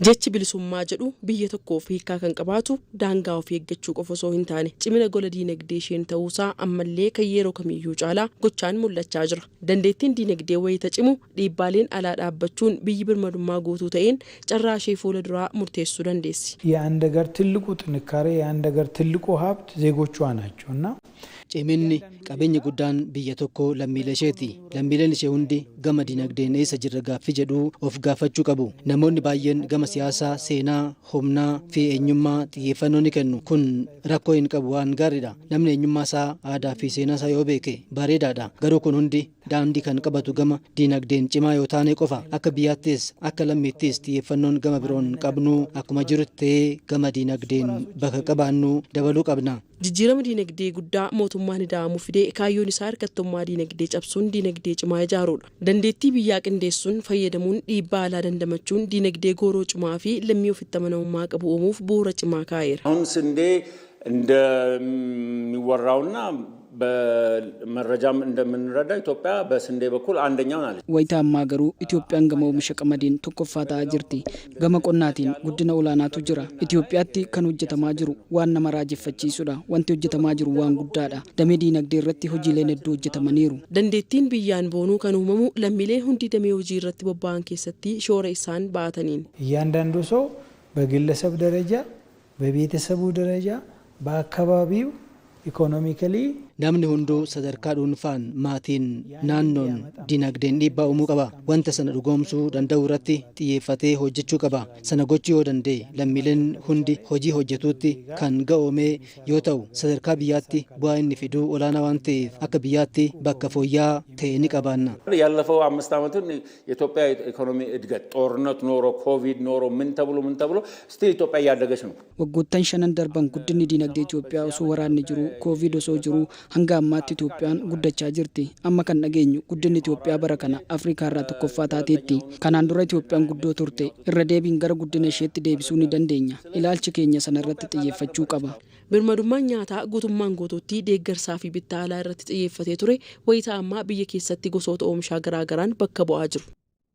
Jechi bilisummaa jedhu biyya tokkoof hiikaa kan qabaatu daangaa ofii eeggachuu qofa osoo hin taane cimina gola diinagdee isheen ta'uusaa ammallee kan yeroo kamiyyuu caalaa gochaan mul'achaa jira. Dandeettiin diinagdee wayita cimu dhiibbaaleen alaa dhaabbachuun biyyi birmadummaa guutuu ta'een carraa ishee fuula duraa murteessuu dandeessi. የአንድ ሀገር ትልቁ ጥንካሬ የአንድ ሀገር ትልቁ ሀብት ዜጎቿ ናቸው እና Ciminni qabeenyi guddaan biyya tokko lammiilee isheeti. Lammiileen ishee hundi gama dinagdeen eessa jirra gaaffii jedhu of gaafachuu qabu. Namoonni baay'een gama siyaasaa, seenaa, humnaa fi eenyummaa xiyyeeffannoo ni kennu. Kun rakkoo hin qabu, waan gaariidha. Namni eenyummaa isaa, aadaa fi seenaa isaa yoo beeke bareedaadha. Garuu kun hundi daandii kan qabatu gama dinagdeen cimaa yoo taane qofa. Akka biyyaattis akka lammiittis xiyyeeffannoon gama biroon qabnu akkuma jirutti ta'ee gama dinagdeen bakka qabaannu dabaluu qabna. Jijjiirama diinagdee guddaa mootummaan ida'amuu fidee kaayyoon isaa hirkattummaa diinagdee cabsuun diinagdee cimaa ijaaruudha. Dandeettii biyyaa qindeessuun fayyadamuun dhiibbaa alaa dandamachuun diinagdee gooroo cimaa fi lammii ofitti amanamummaa qabu uumuuf bu'uura cimaa kaa'eera. አሁን ስንዴ እንደሚወራውና በመረጃም እንደምንረዳ ኢትዮጵያ በስንዴ በኩል አንደኛ ሆናለች። Wayita ammaa garuu Itoophiyaan gama oomisha qamadiin tokkoffaa ta'aa jirti. Gama qonnaatiin guddina olaanaatu jira. Itoophiyaatti kan hojjetamaa jiru waan nama raajeffachiisudha. Wanti hojjetamaa jiru waan guddaadha. Damee diinagdee irratti hojiileen hedduu hojjetamaniiru. Dandeettiin biyyaan boonuu kan uumamu lammiileen hundi damee hojii irratti bobba'an keessatti shoora isaan ba'ataniin. እያንዳንዱ ሰው በግለሰብ ደረጃ፣ በቤተሰቡ ደረጃ፣ በአካባቢው ኢኮኖሚካሊ Namni hunduu sadarkaa dhuunfaan, maatiin, naannoon dinagdeen dhiibbaa uumuu qaba. Wanta sana dhugoomsuu danda'u irratti xiyyeeffatee hojjechuu qaba. Sana gochuu yoo danda'e, lammiileen hundi hojii hojjetuutti kan ga'oomee yoo ta'u, sadarkaa biyyaatti bu'aa inni fiduu olaanaa waan ta'eef akka biyyaatti bakka fooyya'aa ta'e ni qabaanna. ያለፈው 5 ዓመቱን የኢትዮጵያ ኢኮኖሚ እድገት ጦርነት ኖሮ፣ ኮቪድ ኖሮ፣ ምን ተብሎ ምን ተብሎ ስቲል ኢትዮጵያ እያደገች ነው። Waggoottan shanan darban guddinni diinagdee Itoophiyaa osoo waraanni jiru, Koovid osoo jiru, hanga ammaatti Itoophiyaan guddachaa jirti. Amma kan dhageenyu guddinni Itoophiyaa bara kana Afrikaa irraa tokkoffaa taateetti. Kanaan dura Itoophiyaan guddoo turte. Irra deebiin gara guddina isheetti deebisuu ni dandeenya. Ilaalchi keenya sana irratti xiyyeeffachuu qaba. Birmadummaan nyaataa guutummaan guutuutti deeggarsaa fi bittaa alaa irratti xiyyeeffatee ture wayita ammaa biyya keessatti gosoota oomishaa garaagaraan bakka bu'aa jiru.